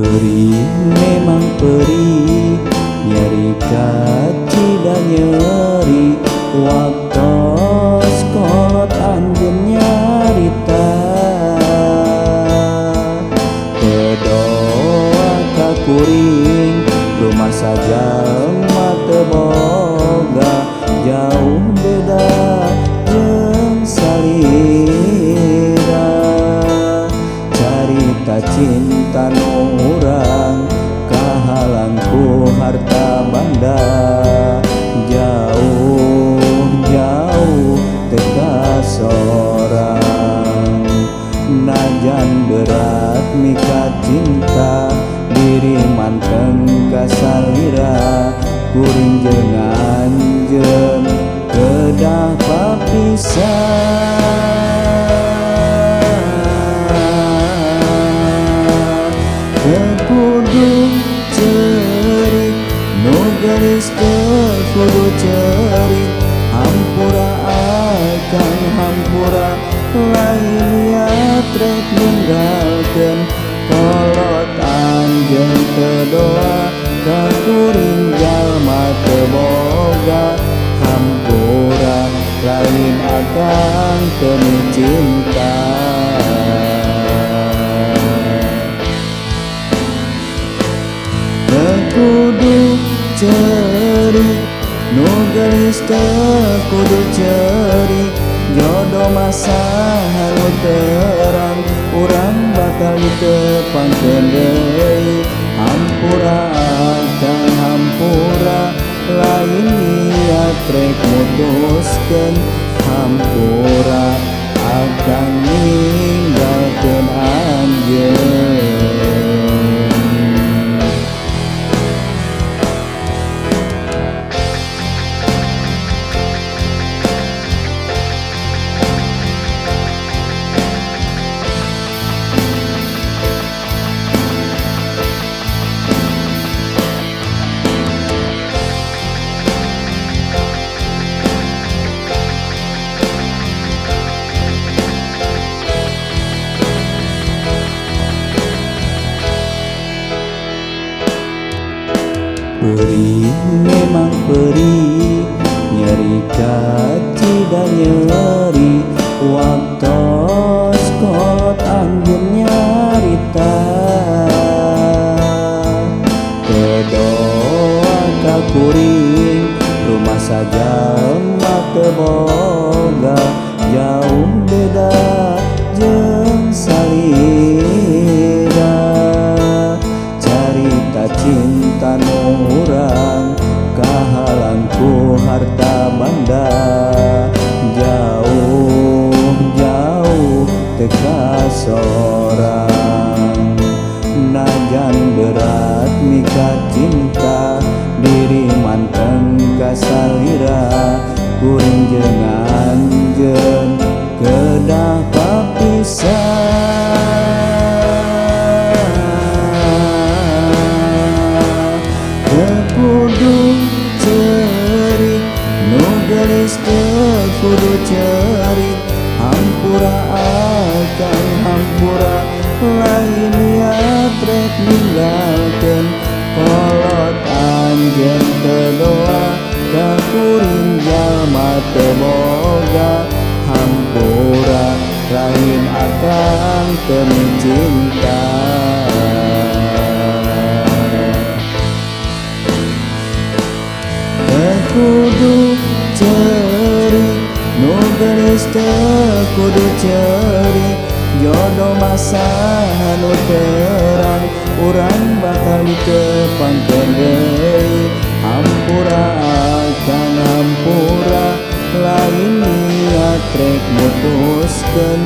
Perih memang perih, nyeri kacida nyeri, waktos kolot anjeun nyarita. Teu doa ka kuring, rumasa jalma teu boga, jauh beda jeung salira. Carita cinta nu urang kahalang ku harta banda, jauh-jauh teu kasorang. Najan berat mika cinta, diri manteng ka salira, kuring jeung anjeun kedah papisah. Teu kudu ceurik, nu geulis teu kudu ceurik, hampura akang hampura, lain niat rek ninggalkeun kolot anjeun teu doa ka kuring jalma teu boga, hampura lain akang teu micinta. Teu kudu ceurik, nu geulis teu kudu ceurik, jodoh mah saha nu terang, urang bakal ditepangkeun deui. Hampura akang hampura, lain niat rek mutuskeun, hampura akang ninggalkeun anjeun. Perih memang perih, nyeri kacida nyeri, waktos kolot anjeun nyarita. Teu doa ka kuring, rumasa jalma teu boga, jauh beda jeung salira. Carita cinta nu urang kahalang ku harta banda, jauh-jauh teu kasorang. Najan berat mika cinta, diri manteng ka salira, kuring jeung anjeun kedah papisah. Teu kudu ceurik, nu geulis teu kudu ceurik, hampura akang hampura, lain niat rek ninggalkeun kolot anjeun teu doa ka kuring jalma teu boga, hampura lain akang teu micinta. Teu kudu ceurik, nu geulis teu kudu ceurik, jodoh mah saha nu terang, urang bakal ditepangkeun deui. Hampura akang hampura, lain niat rek mutuskeun,